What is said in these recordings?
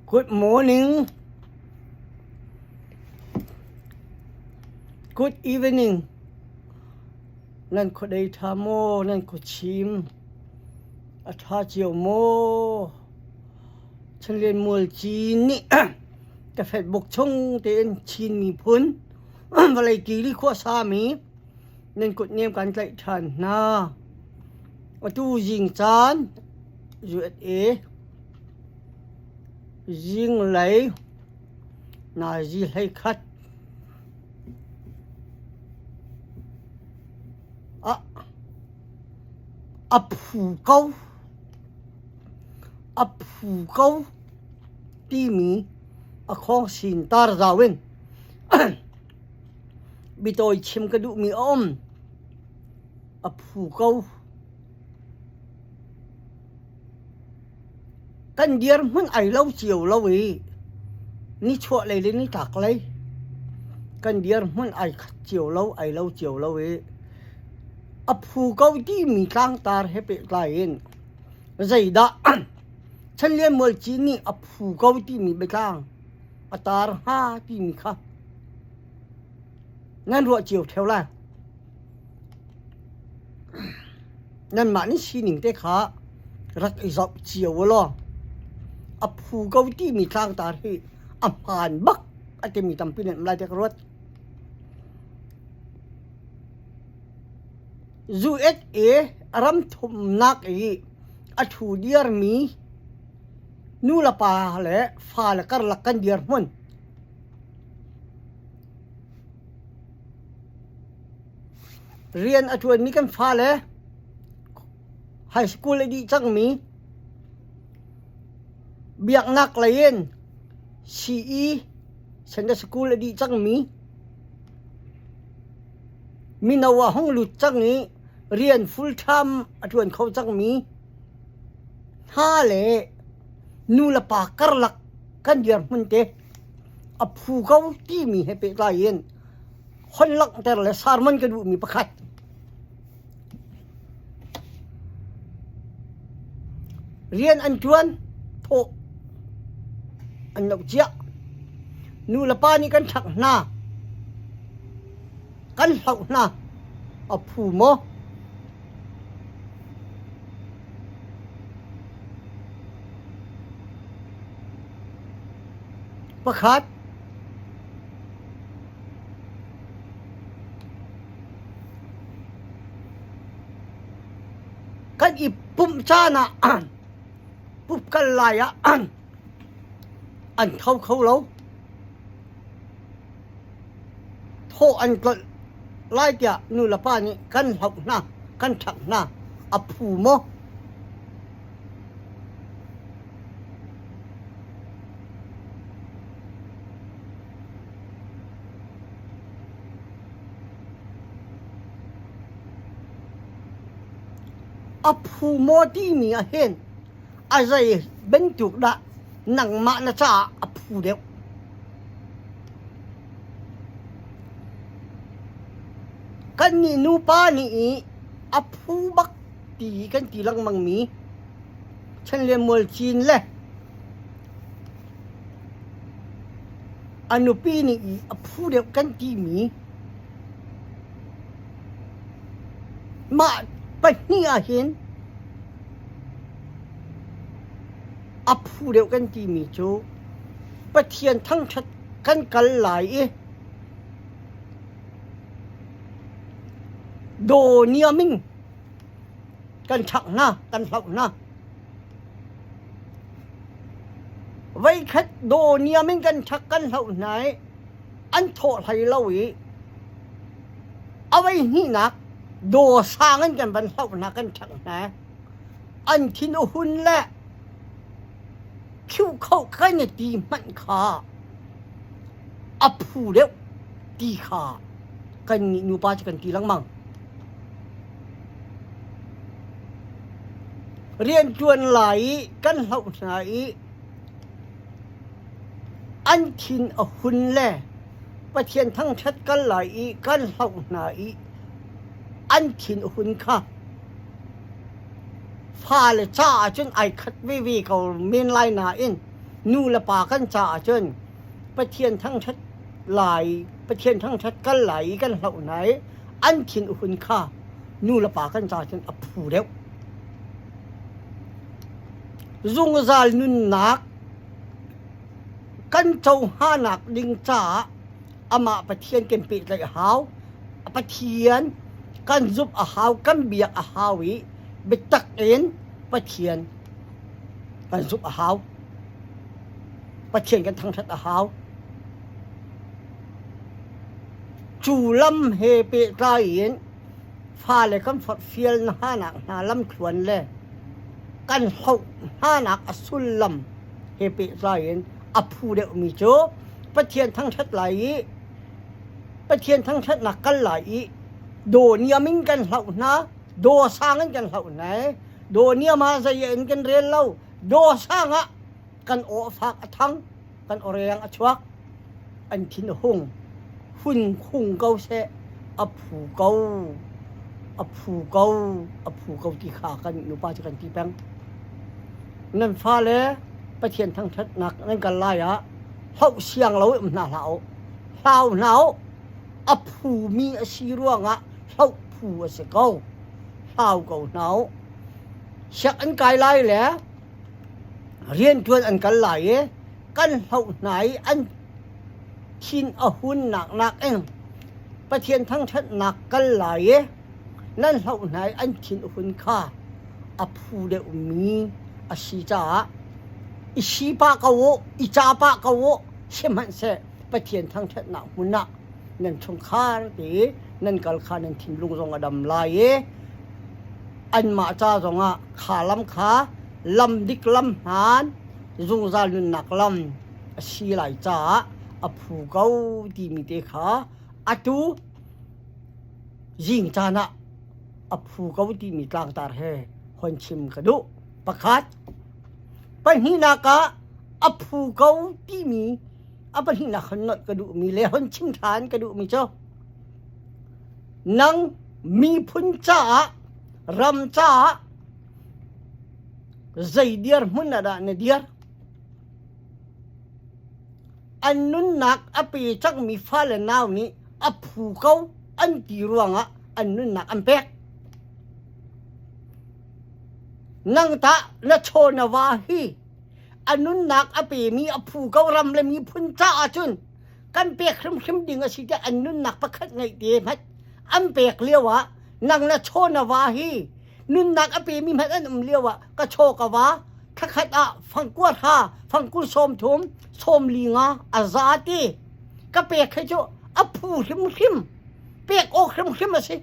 Good morning. Good evening. Nan khuadei ṭha maw? Nan khuachim a ṭha cio maw? Chinlian Mualci nih ka Facebook chung tein Chin miphun vawlei kili khuasami nan kutnem kan tlaih ṭhan hna. Atu zing caan USA zinglei nazi 11 ah a phu ko a phu ko timi a khawngsin tar zau in Biatawi chim ka duhmi a um. A phu ko. Kan dirhmun ai lo cio lo i nichuahlei le nitlaklei kan dirhmun ai khat cio lo, ai lo cio lo i a phu ko timi tlangtar he pehtlai in zeidah Chanlian Mualci nih a phu ko timi biatlang a tar hnga timi kha nan ruah cio ṭheo lai. Nanmah nih sining te kha rak i zoh cio u law a phu ko timi tlangtar hi a hmaan bak a timi tampi nan um lai tiah ka ruat. USA ram thumnak i a ṭhu diarmi nu le pa le fale karlak kan dirhmun. Rian a ṭuanmi kan fale high school a dih cangmi biaknak lei in CE Sunday school a dih cangmi mino a hung lut cang i rian full time a ṭuan kho cangmi hna le nu le pa karlak kan dirhmun te a phu ko timi he pehtlai in hon langhter le sermon ka duhmi pakhat. Rian an ṭuan, thawh an loh cia. Nu le pa nih kan ṭhak hna, kan hloh hna, a phu maw? Pakhat. Kan i pumh caan ah pup kal lai ah an tho kho lo. Thawh an tlolh lai tiah nu le pa nih kan hloh hna, kan ṭhangh hna. A phu maw? A phu maw timi ah hin a zei bantuk dah nangmah na caah a phu deuh? Kannih nupa nih i a phu bak ti kan ti lengmangmi Chan Mual Cin le a nupi nih i a phu deuh kan timi mah pahnih ahhin a phu deuh kan timi cu Pathian thangṭhat kan kal lai i daw niam in kan ṭhak hna, kan hloh hna. Voikhat daw niam in kan ṭhak kan hloh hna i an thawh hlei lo i a voi hnihnak daw sang in kan van hloh hna kan ṭhak hna. An thin a hun le khiu kho kan i ti hmanh kha a phu deuh ti kha kannih nupa cu kan ti lengmang. Rianṭuan lai i kan hloh hna i an thin a hun le Pathian thangṭhat kal lai i kan hloh hna i an thin a hun kha fale caah cun ai khat veve ko men lai nain. Nu le pa kan caah cun Pathian thangṭhat lai, Pathian thangṭhat kal lai i kan hloh hna i an thin hun kha nu le pa kan caah cun a phu deuh. Zungzal nunnak kan cohlannak ding caah amah Pathian kan pehtlaih a hau. Pathian kan zumh a hau, kan biak a hau i biatak in Pathian kan zumh a hau. Pathian kan thangṭhat a hau. Cu lam he pehtlai in fale kan forhfial hnanak hna lamthluan le kan hloh hnanak a sullam he pehtlai in a phu deuhmi cu Pathian thangṭhat lai i Pathian thangṭhatnak kal lai i daw niam in kan hloh hna, daw sang in kan hloh hna i daw niam ah zei in kan rel lo, daw sang ah kan aw a fak a thang, kan awreng a chuak, an thin a hung, hun hung ko seh, a phu ko, a phu ko, a phu ko ti kha kan nupa cu kan ti peng. Nan fale Pathian thangṭhatnak nan kal lai ah hloh siang lo um hna hlah u. Hlau hna u. A phumi a si ruangah hloh phu a si ko. Hlau ko hna u. Siak an kai lai le rianṭuan an kal lai i kan hloh hna i an thin a hunnak nakin Pathian thangṭhatnak kal lai i nan hloh hna i an thin a hun kha a phu deuhmi a si caah i si pah ko u, i ca pah ko u, sihmanhseh Pathian thangṭhatnak hmun ah nan chungkhar te nan kal kha nan thinlung zong a dam lai i anmah ca zongah kha lam kha lam dik lam hmaan zungzal nunnak lam a si lai caah a phu ko timi te kha atu zing caan ah a phu ko timi tlangtar he hon chim ka duh. Pakhat, pahnihnak ah a phu ko timi a pahnihnak hon nolh ka duhmi le hon chim ṭhan ka duhmi cu nang miphun caah ram caah zei dirhmun ah dah na dir? An nunnak a pe cangmi fale nau nih a phu ko an ti ruangah an nunnak an pek. Nang tah na chaw na va hi a nunnak a pemi a phu ko ram le miphun caah cun kan pek hrimhrim ding a si tiah an nunnak pakhat ngeih te hmanh an pek lio ah nang na chaw na va hi nunnak a pemi hmanh an um lio ah ka chaw ka va thlakhat ah fangkua hra fangkul 30 sawmli nga a za ti ka pek hi cu a phu hrimhrim pek awk hrimhrim a si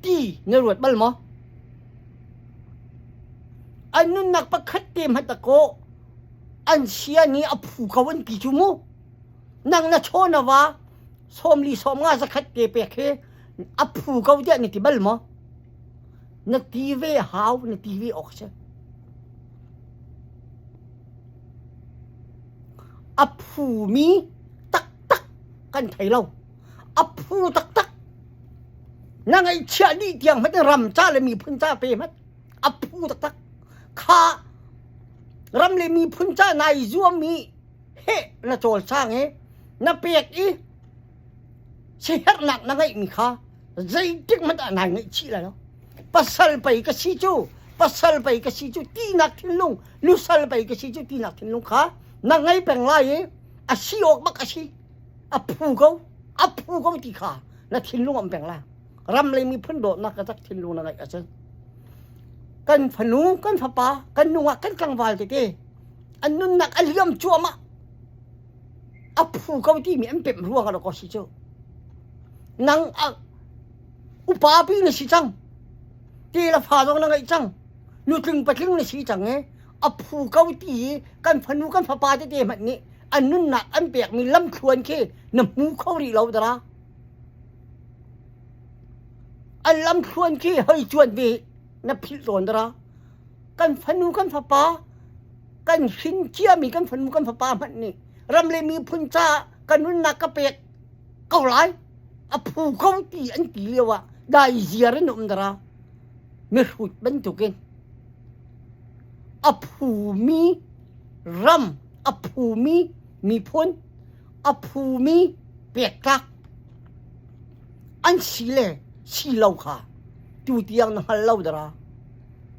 ti na ruat bal maw an nunnak pakhat te hmanh dakaw an sia nih a phu ko an ti cu mu nang na chaw na va 40 50 zakhat te pek hi a phu ko tiah na ti bal maw na ti ve hau na ti ve awk si a phumi taktak kan thei lo a phu taktak na ngaihchiah dih tiang hmanh ram ca le miphun ca pe hmanh a phu taktak kha ram le miphun ca nai zuam i heh na cawlcang i na pek i siherhnak na ngeihmi kha zeitik hmanh ah nai ngaihchih lai lo pasal pei ka si cu pasal pei ka si cu tinak thinlung nusal pei ka si cu tinak thinlung kha na ngei peng lai i a si awk bak a si a phu ko a phu ko ti kha na thinlung am peng lai ram le miphun dawtnak ka tak thinlung na ngeih ahcun kan fanu kan fapa kan nungak kan tlangval tete an nunnak a liam cuahmah a phu ko timi an pemh ruang ah ko si cu nang upa pi na si cang te le fa zong na ngeih cang nutling patling na si cang i a phu ko ti i kan fanu kan fapa tete hmanh nih an nunnak an pekmi lamthluan khi na hmu kho rih lo dara an lamthluan khi hoi cuan ve na philh tawn dara kan fanu kan fapa kan hrin ciami kan fanu kan fapa hmanh nih ram le miphun caah ka nunnak ka pek ko lai a phu ko ti an ti lio ah dai ziar in um dara mihrut bantukin a phumi ram. A phumi miphun, a phumi pektlak an si le si lo kha tu tiang na hngal lo dara.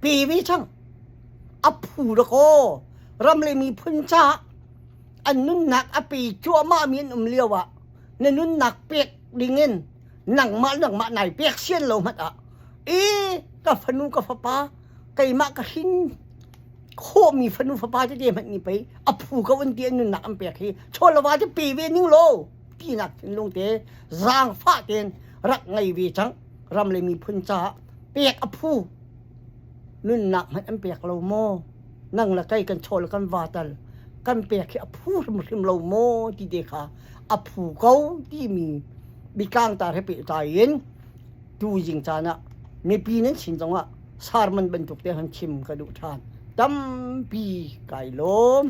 Pe ve cang. A phu dakaw ram le miphun caah an nunnak a pe cuahmah mi an um lio ah na nunnak pek dingin nangmah nangmah nai pek sian lo hmanh ah e ka fanu ka fapa keimah ka hrin khawhmi fanu fapa tete hmanh nih pei a phu ko an ti an nunnak an pek hi chawlava cu pe ve ning law tinak thinlung te zaangfah tein rak ngei ve cang ram le miphun caah pek a phu nunnak hmanh an pek lo maw nang le kei kan chaw le kan va tal kan pek hi a phu hrimhrim lo maw ti te kha a phu ko timi bitlangtar he pehtlai in tu zing caan ah mipi nan sin zongah sarman bantuk te han chim ka duh ṭhan. Tampi kai lawm.